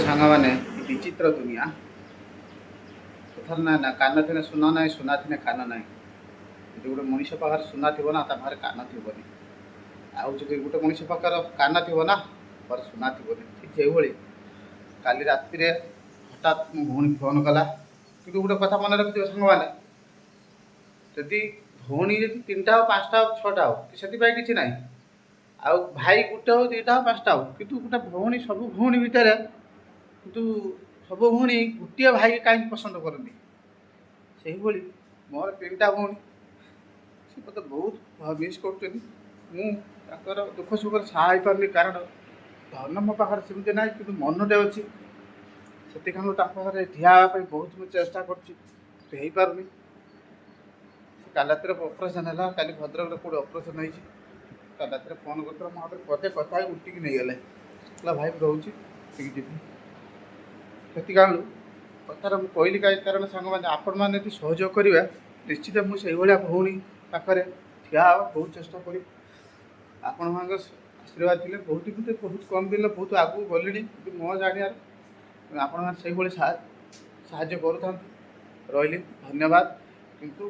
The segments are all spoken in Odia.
ସାଙ୍ଗମାନେ, ବିଚିତ୍ର ଦୁନିଆ। କଥାରେ ନା ନା, କାନ ଥିଲେ ସୁନା ନାହିଁ, ସୁନା ଥିଲେ କାନ ନାହିଁ। ଯଦି ଗୋଟେ ମଣିଷ ପାଖରେ ସୁନା ଥିବ ନା, ତା ପାଖରେ କାନ ଥିବନି। ଆଉ ଯଦି ଗୋଟେ ମଣିଷ ପାଖରେ କାନ ଥିବ ନା, ପାଖରେ ସୁନା ଥିବନି। ଠିକ୍ ସେଇଭଳି କାଲି ରାତିରେ ହଠାତ୍ ମୋ ଭଉଣୀ ଫୋନ୍ କଲା। କିନ୍ତୁ ଗୋଟେ କଥା ମନେ ରଖିଥିବ ସାଙ୍ଗମାନେ, ଯଦି ଭଉଣୀ ଯଦି ତିନିଟା ହଉ, ପାଞ୍ଚଟା ହଉ, ଛଅଟା ହଉ, ସେଥିପାଇଁ କିଛି ନାହିଁ। ଆଉ ଭାଇ ଗୋଟେ ହଉ, ଦୁଇଟା ହଉ, ପାଞ୍ଚଟା ହଉ, କିନ୍ତୁ ଗୋଟେ ଭଉଣୀ ସବୁ ଭଉଣୀ ଭିତରେ, କିନ୍ତୁ ସବୁ ଭଉଣୀ ଗୋଟିଏ ଭାଇକି କାହିଁକି ପସନ୍ଦ କରନ୍ତି? ସେଇଭଳି ମୋର ତିନିଟା ଭଉଣୀ, ସେ ମୋତେ ବହୁତ ମିସ୍ କରୁଛନ୍ତି। ମୁଁ ତାଙ୍କର ଦୁଃଖ ସୁଖରେ ସାହା ହେଇପାରୁନି, କାରଣ ଧନ ମୋ ପାଖରେ ସେମିତି ନାହିଁ, କିନ୍ତୁ ମନଟେ ଅଛି। ସେତିକି ମୁଁ ତାଙ୍କ ପାଖରେ ଠିଆ ହେବା ପାଇଁ ବହୁତ ମୁଁ ଚେଷ୍ଟା କରୁଛି, କିନ୍ତୁ ହେଇପାରୁନି। ସେ କାଲି ରାତିରେ ଅପରେସନ୍ ହେଲା। କାଲି ଭଦ୍ରକରେ କେଉଁଠି ଅପରେସନ୍ ହେଇଛି। କାଲି ରାତିରେ ଫୋନ୍ କରିଥିଲା। ମୋ ହାତରେ ପଦେ କଥା ହେଇ ଉଠିକି ନେଇଗଲେ। କହିଲା, ଭାଇ ମୁଁ ରହୁଛି, ଉଠିକି ଯିବି। ସେତିକି ଆଣୁ କଥାଟା ମୁଁ କହିଲି କାହିଁ? କାରଣ ସାଙ୍ଗମାନେ, ଆପଣମାନେ ଯଦି ସହଯୋଗ କରିବେ, ନିଶ୍ଚିତ ମୁଁ ସେଇଭଳିଆ ଭଉଣୀ ପାଖରେ ଠିଆ ହେବା ବହୁତ ଚେଷ୍ଟା କରିବି। ଆପଣମାନଙ୍କ ଆଶୀର୍ବାଦ ଥିଲେ ବହୁତ, କିନ୍ତୁ ବହୁତ କମ୍ ଦିନ ବହୁତ ଆଗକୁ ଗଲିଣି, କିନ୍ତୁ ମୋ ଜାଣିବାରେ ଆପଣମାନେ ସେଇଭଳି ସାହାଯ୍ୟ କରୁଥାନ୍ତୁ। ରହିଲି, ଧନ୍ୟବାଦ। କିନ୍ତୁ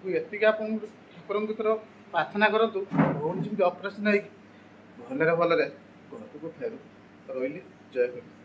ମୁଁ ଏତିକି ଆପଣଙ୍କୁ ଠାକୁରଙ୍କ ଭିତର ପ୍ରାର୍ଥନା କରନ୍ତୁ, ଭଉଣୀ ଯେମିତି ଅପରେସନ୍ ହେଇକି ଭଲରେ ଭଲରେ ଘରକୁ ଫେରୁ। ରହିଲି, ଜୟ ହିନ୍ଦ।